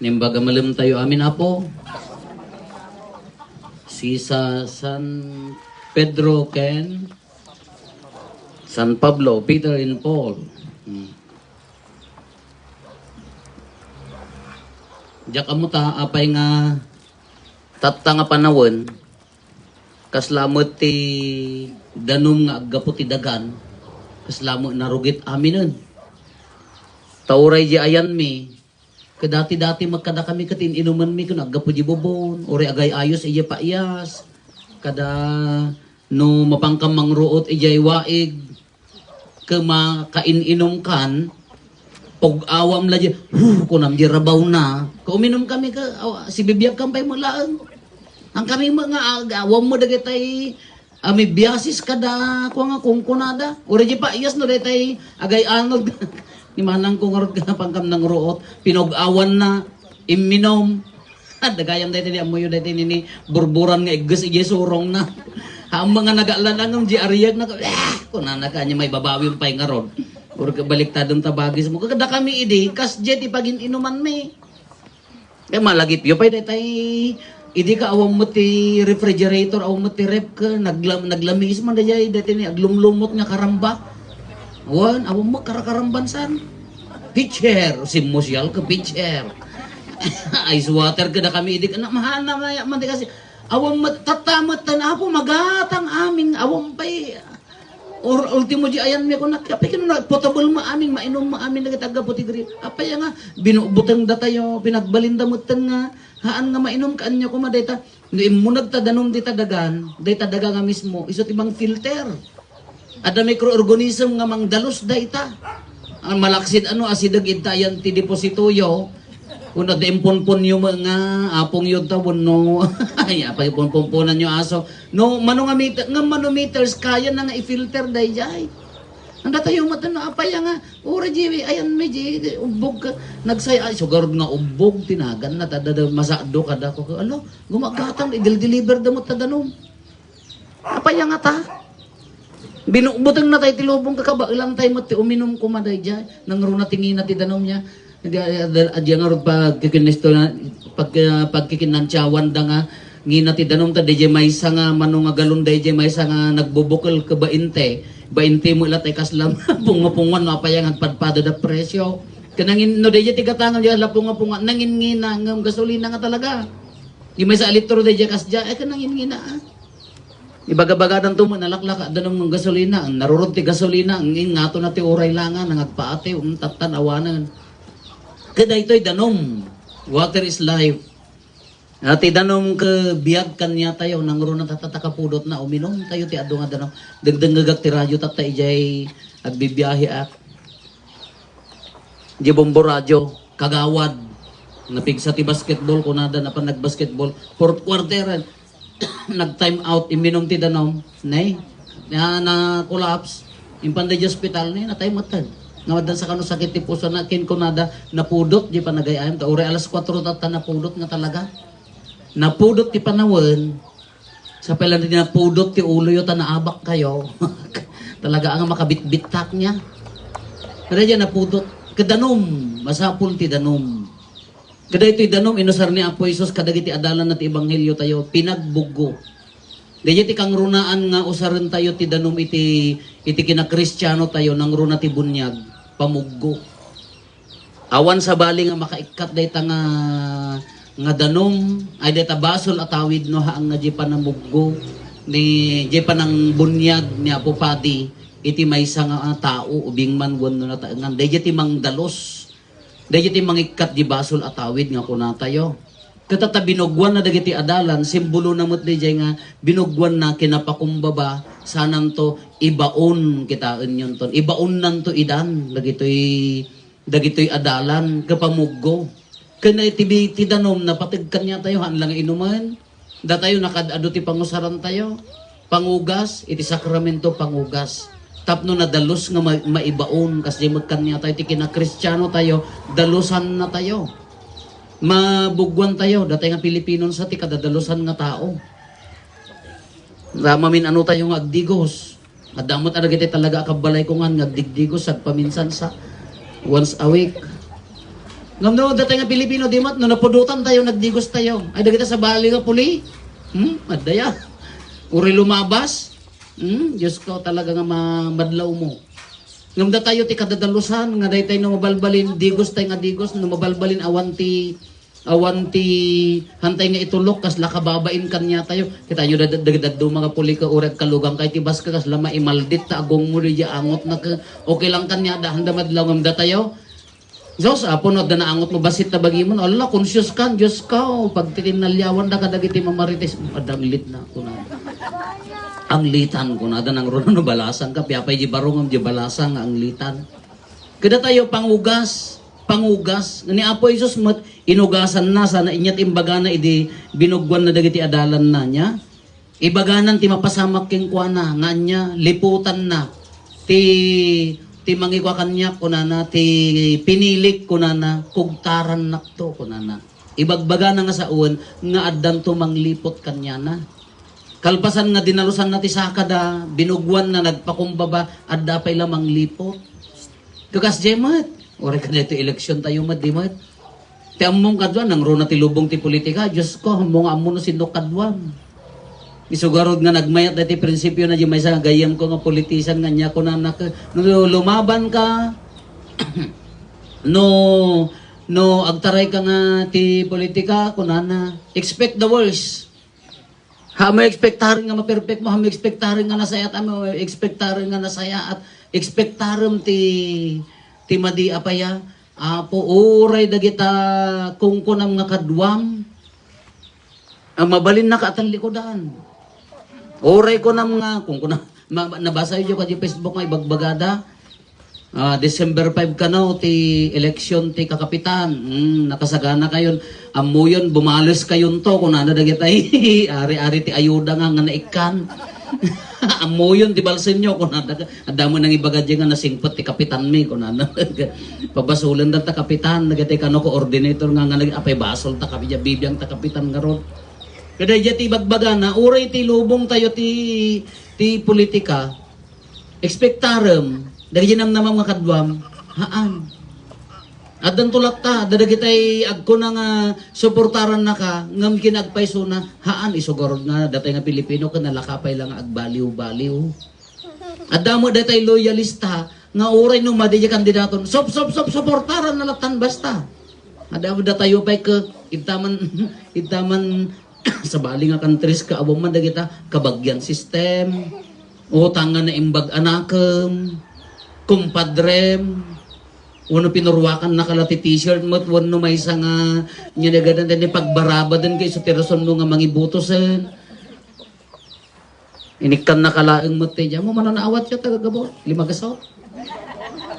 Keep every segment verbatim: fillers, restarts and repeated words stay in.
Naimbag a malemtayo amin, Apo. Sisa San Pedro ken San Pablo, Peter and Paul. Hmm. Diak ammo ta apay nga tatta nga panawen, kasla met ti danum nga aggapu ti dagan, kasla met narugit aminen. Ta uray di ayanmi, kadati-dati met kadakami ket in-inumanmi ken aggapu di bubon, uray agay-ayos idiay paiyas, kada no mapankam mangruot idiay waig, ket makain-inumkan, pug-awam la di, "Huh," kunam di rabawna. Ket uminumkami ket, aw, sibibiagkam pay met laeng. Hankami met nga ag-, awam met dagitay a mibiasis kada, kua nga kunkunada. Uray di paiyas no daytay agay-anod. Ni manangko ngarud nga pankam nangruot, pinug-awanna, imminum. Dagayam daytoy di ammoyo daytoy nini burburan nga igges idiay surongna. Haanmo nga nagalanangem di ariegna, "Ah!" kunana, "Ania, maibabawiw pay ngarud? Uray baliktadem ta bagismo." Kadakami idi, kasdiay ti pagin-inumanmi. Ket malagipyo pay daytay, idi ket awam met ti refrigerator, awam met ti ref, ket naglam-, naglamiis man daydiay, daytoy ni aglumlumot nga karamba. Wen, awam met karakaramban san. Pitcher, simmusial ket pitcher. Ice water kadakami idi, na, mahanna maya man ti kasi, awam met, tatta met tan, Apo, magatang amin, awam pay, or, ultimo di ayanmi, kunak, apay ket no, potable met amin, mainum met amin dagiti aggapu ti grip. Apay nga, binubuteng datayo, pinagbalinda metten nga, haan nga mainum, kaanyo koma dayta, no immuneg ta danum dita dagan, dayta daga nga mismo, isu ti mangfilter. Adda microorganism nga mangdalus dayta. Ang malaksid ano, asideg ita yan ti depositoyo. Kuna da impunpunyo met nga, apongyo ta wenno, ay, apay punpunpunan yo aso. No, mano nga meter, nga manometers, kaya na nga i-filter dayjay. Ang datayo met, ano, apay nga, ura, Jimmy, ayan, may, Jimmy, ubbog ka. Nagsay, ay, sugarod nga ubbog, tinagan na, tada, da, masado ka da ko. Alo, gumagatang, i-deliver da mo, ta danum. Apay nga ta? Binubuteng na tayo ti lubong, kakabaelan tayo met ti uminum koma dayjay. Nangruna ti ngina ti danum niya. Adi, adi, adi nga rod pagkikinnisto na, pag, ah, pagkikinantsawan da nga ngina ti danum ta dayjay maysa nga mano nga galon dayjay maysa nga nagbubukel ka bainte. Bainte mo ila tay kasla punga-punguan no apay nga agpadpada da presyo. Kanangin, no dayjay ti gatangam, di kasla punga-punguan, nangin ngina, ngem gasolina nga talaga. Di maysa a litro dayjay kasdiay, ay kanangin ngina, ah. Ibaga-bagadanto met, nalaklak a danum nga gasolina, narurod ti gasolina, ngin ngato na ti uray langan, nga agpaati, um, tattan, awanen. Ket daytoy danum, water is life. Ah, ti danum ket biag kaniatayo, nangruna tatta ta kapudotna, uminum tayo ti adu nga danum. Dengdengngegak ti radyo tatta idiay agbibiaheak. Di Bombo Radyo, kagawad. Napigsa ti basketball, kunada, napan nagbasketball. Fourth quarter, nag-time out, imminum ti danum. Nay, na, na-collapse. Impan da di ospital, nay, natay metten. Nga addan sa kano sakit ti puso na, kinkunada, napudot, di panagay-ayam. Ta, uray alas kuatro tatta napudot nga talaga. Napudot ti panawen, Sapay lang ti napudot ti uloyo ta naabak kayo. Talaga nga makabitbittak niya. Kada dyan napudot. Kadanum, masapul ti danum. Kada ito'y danum, inusar ni Apo Jesus kadagiti adalan na ti ebanghelyo tayo, pinagbuggo. Dayjay ti kangrunaan nga usaren tayo ti danum iti, iti kinakristiano tayo, nangruna ti bunyag, pamuggo. Awan sabali nga makaikkat dayta nga, nga danum, ay dayta basol a tawid no haan nga di panamuggo, ni, di panangbunyag ni Apo Padi, iti maysa nga, ah, tao, ubing man wenno nataengan. Dayjay ti mangdalus. Dayjay ti mangikkat di basol a tawid nga kunatayo. Ket ta binugwanna dagiti adalan, simbolona met dayjay nga binugwanna kinapakumbaba, sananto ibaon kitaenyonton. Ibaonnanto idan dagitoy, dagitoy adalan ket pamuggo. Ken iti bi-, ti danum, napateg kaniatayo, haan la nga inumen. Datayo, nakaad-adu ti pangusarantayo. Pangugas, iti sakramento, pangugas. Tapno nadalus nga ma-, maibaon, kasdi met kaniatayo, ti kinakristiano tayo, dalusan natayo. Mabugwan tayo, datay nga Pilipino sa ti kadadalusan nga tao. Mamin-ano tayo nga agdigos. Adda met dagiti talaga a kabbalay ko ngan nga agdigdigos, agpaminsan sa once a week. Ngem no, datay nga Pilipino, di met, no napudotan tayo, nagdigos tayo. Ay, dagita sabali nga puli? Hmm? Adda ya. Uray lumabas? Hmm? Diyos ko, talaga nga ma-, madlaw mo. Ngem datayo ti kadadalusan, nga daytay no mabalbalin, digos tay nga digos, no mabalbalin awan ti, awan ti, hantay nga itulok, kasla kababain kaniatayo. Kitayo da, da, da, dadduma nga puli ka, uray agkalugang kay ti baska, kasla maimaldit ta agong mo di angotna ka, okay lang kaniada, handa madlaw ngem datayo. Diyos, Apo, no adda naangot mo, bassit ta bagimon. Ala, conscious kan, Diyos ka, oh, pagtitinalyawan da kadagiti mamarites. Adda anglitna, kuna. Anglitan, kuna, adda nangruna no balasang ka, piapay di baro ngem di balasang nga anglitan. Kadatayo, pangugas, pangugas. Ni Apo Jesus met, inugasan na, sana inyat imbagana idi binugwan na dagiti adalan na niya. Ibaganan ti mapasamak kenkuana, nga ania, liputanna. Ti, ti mangikua kaniak, kunana, ti pinilik, kunana, kugtarannakto, kunana. Ibagbagana nga sawen nga addanto mangliput kaniana. Kalpasan nga dinalusanna ti sakada, binugwanna, nagpakumbaba, adda pay la mangliput. Kakas diay met. Uray kadaytoy eleksyon tayo met, di met. Ti ammom kaduan, nangruna ti lubong ti politika. Diyos ko, ammo nga ammo no sinno kaduam. Isu garud nga nagmayat daytoy prinsipio na di maysa nga gayyem ko nga politician nga nia kunana ka, no lumaban ka, no, no agtaray ka nga ti politika, kunana, expect the worst. Amo ekspektaren nga maperpek mo, amo ekspektaren nga nasayaat, amo ekspektaren nga nasayaat, ekspektarem ti, ti madi a paya. Apo, uray dagita kunkunam nga kaduam, a mabalinnaka a tallikudan. Uray kunam nga, kunkuna, ma-, nabasa yo kadi Facebook nga ibagbagada, Ah, December five kano ti eleksyon ti kakapitan. Hmm, nakasagana kayon. Ammoyon, bumales kayonto, kunana dagitay ari-ari ti ayuda nga, nga naikkan. Ammoyon ti balsenyo, kunana. Adda met nangibaga diay nga nasingpet ti kapitanmi, kunana. Pabasolen data kapitan, dagitay kano coordinator nga, nga nag-, apay basol ta kapi-, bibiang ta kapitan ngarud. Kada diay ti ibagbagana, uray ti lubong tayo ti, ti politika, Ekspektarem, dagiti namnamam nga kaduam, haan. Addanto latta, adda dagitay agkuna nga suportarannaka, ngem ken agpaysona, haan, isu garud nga datay nga Pilipino ken nalaka pay la nga agbaliw-baliw. Adda met datay loyalista nga uray no madi ti kandidaton, sup, sup, sup, suportaranna lattan basta. Adda met datayo pay ket, intaman, intaman Sabali nga countries ka, awan man dagita kabagian system, utang nga naimbag a nakem, kumpadrem, wenno pinuruakannaka la ti t-shirt met, wenno maysa nga, nga nagadan, ti pagbarabaden ka isu ti rason mo nga mangibotosen. Inikkannaka laeng met ti, diay mo, mano naawat ya, taga Gabon? Lima gaso?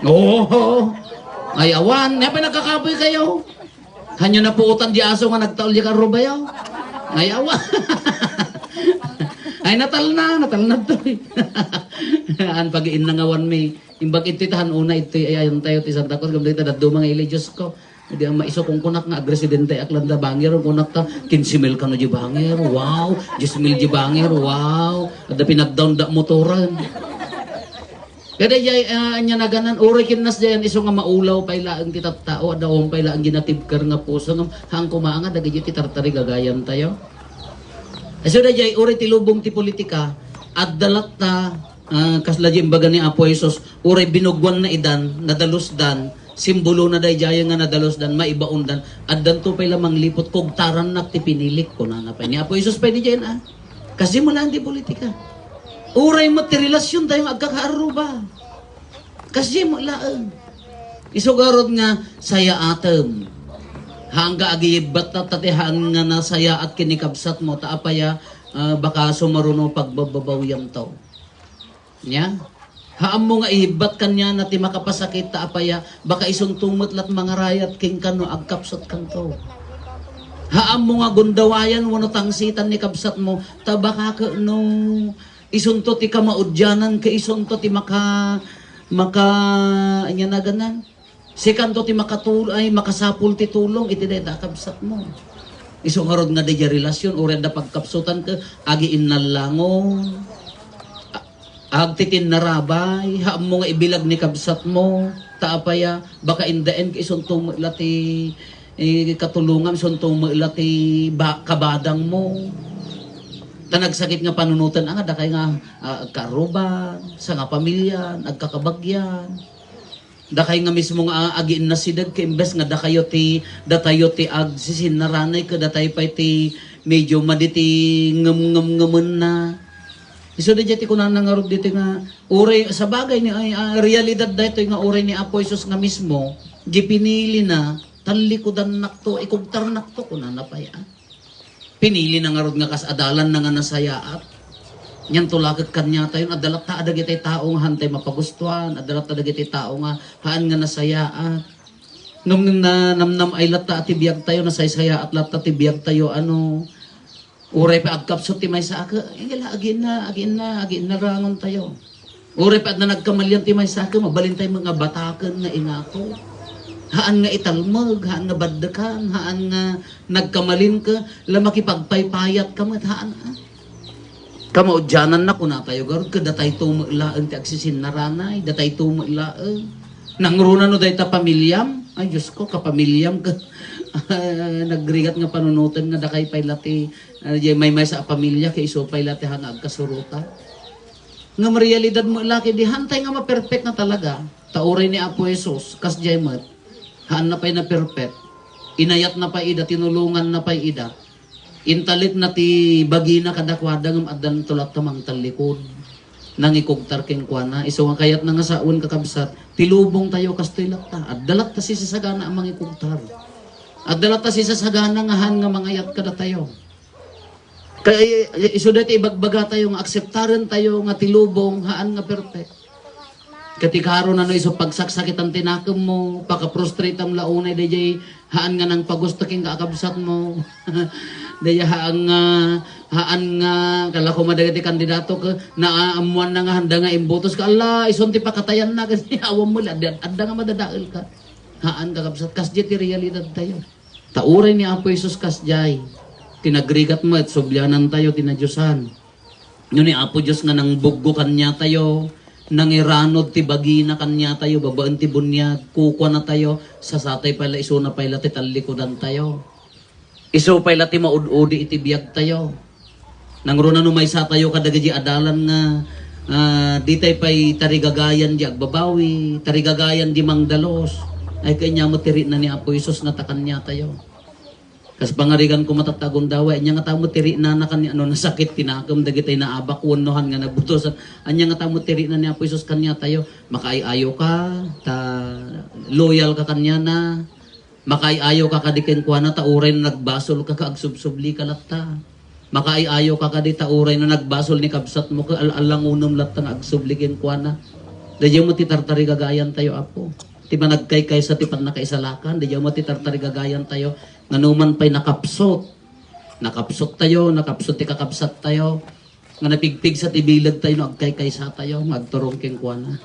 Oo. Ay, awan. Nga pa nagkakapoy kayo? Hanyo napuotan di aso nga nagtaol di karrubayaw? Ay, awan. Ay, natalna, natalna to. An pag-iinnangawan mi. Imbag iti tahan una iti ayan tayo ti Santa Cruz, gamit ita daduma nga ili, Diyos ko. Di ang maiso kung kunak nga agresidente ak landa banger, kung kunak ta, quince mil kano di banger, wow, diez mil di banger, wow, ada pinagdown da motoran. Kada jay, ah, anya naganan, uri kinnas jayan iso nga maulaw pay laeng ti tattao, ada on pay laeng ginatibker nga puso, nga hang kumaanga, dagiti ti tartari gagayan tayo. Iso da jay, uri ti lubong ti politika, adda latta, ah, kasla di imbaga ni Apo Jesus, uray binugwan na idan, nadalusdan, simbolona daydiay nga nadalusdan, maibaondan, addanto pay la mangliput, kugtarannak ti pinilik, kunana pay ni Apo Jesus pay diay, ah. Kasi mo lang ti politika. Uray met ti relasyon tayo nga agkakaarruba. Kasi mo laeng. Isu garud nga sayaatem. Haan nga agiyibbat ta, ta ti haan nga nasayaat ken ni kabsat mo, ta apaya, ah, baka sumaruno pagbababawiam taw. Nya? Haammo nga ihibbat kaniana ti makapasakit ta apaya, baka isunto met lat mangarayat ken kano agkapsat kanto. Haammo nga gundawayan wenno tangsitan ni kabsat mo, ta baka ket no isunto ti kamaudianan ket isunto ti maka-, maka-, anya naganan? Sikanto ti makatul-, ay, makasapul ti tulong iti dayta a kabsat mo. Isu ngarud nga daydiay relasyon, uray adda pagkapsutan ket agiinnallangon, a-, agtitinnarabay, haammo nga ibilag ni kabsat mo. Ta apay a, baka indaen ka isunto met la ti, eh, katulongam, isunto met la ti ba-, kabadangmo. Ta nagsakit nga panunoten, ah, nga dakay nga, ah, agkaarruban, sangapamilian, agkakabagyan. Dakay nga mismo nga, ah, agiinnasideg ket imbes nga dakayo ti, datayo ti agsisinnarana ket datay pay ti medyo madi ti ngem-ngem-ngemenna. Isu daydiay ti kunana ngarud ditoy nga, uray, sabagay ni, ay, ah, realidad daytoy nga uray ni Apo Jesus nga mismo, di pinilina, tallikudannakto, ikugtarnakto, kunana pay, ah. Pinilina ngarud nga kas adalanna nga nasayaat. Nianto la ket kaniatayo, adda latta dagiti tao nga haantay mapagustuan, adda latta dagiti tao nga haan nga nasayaat. Ngem na, namnam ay latta ti biagtayo, nasaysayaat latta ti biagtayo, ano, uray pa agkapsut ti maysa a ke-, eh, la, agiinna, agiinna, agiinnarangontayo. Uray pa adda nagkamalian ti maysa a ke-, mabalintay met nga bataken nga ingato. Haan nga italmeg, haan nga baddekan, haan nga nagkamalin ka, la makipagpaypayat ka met, haan, ah. Kamaudiananna, kunatayo garud, ket datayto met laeng ti agsisinnarana, datayto met laeng. Nangruna no dayta pamiliam? Ay, Diyos ko, kapamiliam ka. Nagrigat nga panunoten nga dakay pay la ti, ah, diay maymaysa a pamilia, ket isu pay la ti haan nga agkasurotan. Ngem realidad met la ket di haantay nga maperfect na talaga. Ta uray ni Apo Jesus, kasdiay met, haanna pay na perfect. Inayatna pay ida, tinulonganna pay ida. Intalekna ti bagina kadakuada ngem addanto latta mangtallikod. Nangikugtar kenkuana. Isu nga kayatna nga sawen, kakabsat, ti lubongtayo kastoy latta. Adda latta sisasagana a mangikugtar. Adda latta sisasagana nga haan nga mangayat kadatayo. Kay, isu dayta ibagbagatayo nga akseptarentayo nga ti lubong haan nga perfect. Ket ti karona no isu pagsaksakitan ti nakemmo, pakaprostrateam la unay daydiay haan nga nangpagusto ken kakabsatmo. Daydiay haan nga, haan nga, kala koma dagiti kandidato ket naammoanna nga haanda nga imbotos ka, ala, isun ti pakatayanna ket awan met la, adda, adda nga madadaelka. Haan, kakabsat, kasdiay ti realidadtayo. Ta uray ni Apo Jesus kasdiay, ti nagrigat met, sublianantayo ti nadiosan. No ni Apo Dios nga nangbuggo kaniatayo, nangiranod ti bagina kaniatayo babaen ti buniag, kukuanatayo, sasatay pay la, isuna pay la ti tallikudantayo. Isu pay la ti maud-udi iti biagtayo. Nangruna no maysatayo kadagiti adalan nga, ah, ditay pay tarigagayan di agbabawi, tarigagayan di mangdalus. Ay, kanya mo ti rikna ni Apo Jesus nga ta kaniatayo. Kas pangarigan ko matatta gundaway, anya nga tamo ti riknana kanya, ano, nasakit ti nakem, dagitay naabak, wenno han nga nabutosan. Anya nga tamo ti rikna ni Apo Jesus kaniatayo, makaay-ayo ka, ta loyal ka kaniana. Makaay-ayo ka kadi kenkuana ta uray no nagbasol ka, ka agsubsubli ka latta. Makaay-ayo ka kadi ta uray no nagbasol ni kabsatmo ka, al-, alangunem latta nga agsubli kenkuana. Daydiay met ti tartarigagayantayo, Apo. Ti panagkaykaysa ti pannakaisalakan, daydiay met ti tartarigagayantayo. Nga numan pay nakapsut. Nakapsuttayo, nakapsut ti kakabsattayo. Nga napigpigsa ti bilegtayo no agkaykaysatayo, nga agturong kenkuana.